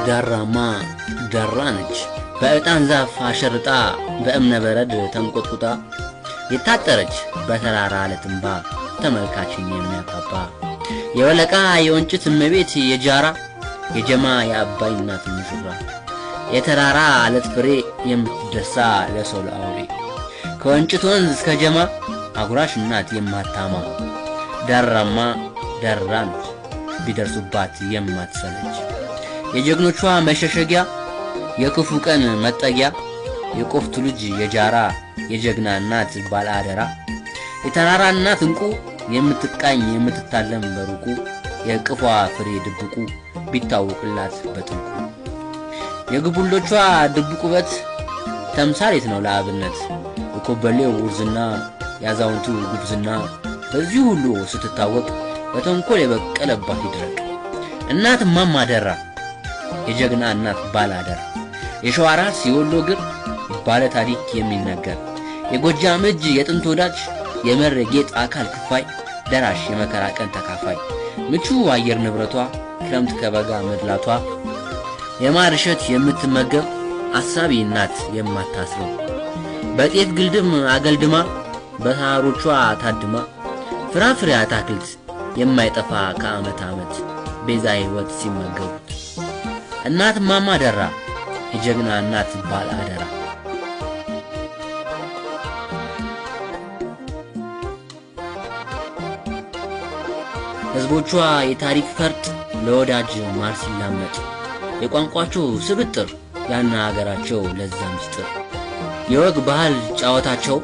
ደራማ ደራ ነች። በዕጣን ዛፍ አሸርጣ በእምነ በረድ ተንቆጥቁጣ የታጠረች በተራራ አለትምባ ተመልካችን የሚያባባ የወለቃ የወንጭት እመቤት የጃራ የጀማ የአባይ እናት ሙሽራ የተራራ አለት ፍሬ የምትደሳ ለሰው ለአውሬ ከወንጭት ወንዝ እስከ ጀማ አጉራሽ እናት የማታማ ደራማ ደራ ነች ቢደርሱባት የማትሰለች የጀግኖቿ መሸሸጊያ የክፉ ቀን መጠጊያ የቆፍቱ ልጅ የጃራ የጀግና እናት ባለአደራ የተራራ እናት እንቁ የምትቃኝ የምትታለም በሩቁ የቅፏ ፍሬ ድብቁ ቢታወቅላት በጥልቁ የግቡሎቿ ድብቁ ውበት ተምሳሌት ነው ለአብነት የኮበሌው ውርዝና ያዛውንቱ ጉብዝና በዚህ ሁሉ ስትታወቅ በተንኮል የበቀለባት ይድረቅ። እናት እማማ ደራ የጀግና እናት ባላደራ የሸዋ ራስ የወሎ እግር ባለ ታሪክ የሚነገር የጎጃም እጅ የጥንት ወዳጅ የመር ጌጥ አካል ክፋይ ደራሽ የመከራ ቀን ተካፋይ ምቹ አየር ንብረቷ ክረምት ከበጋ መድላቷ የማር እሸት የምትመገብ አሳቢ እናት የማታስረው በጤፍ ግልድም አገልድማ በተራሮቿ ታድማ ፍራፍሬ አታክልት የማይጠፋ ከአመት አመት ቤዛ ህይወት ሲመገቡት እናት እማማ ደራ የጀግና እናት ባለ አደራ። ህዝቦቿ የታሪክ ፈርጥ ለወዳጅ ማር ሲላመጥ የቋንቋቸው ስብጥር ያነጋገራቸው ለዛ ምስጢር የወግ ባህል ጫወታቸው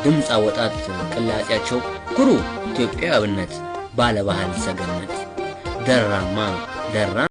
ድምፅ አወጣት ቅላጼያቸው ኩሩ ኢትዮጵያዊነት ባለ ባህል ሰገነት ደራማ ደራ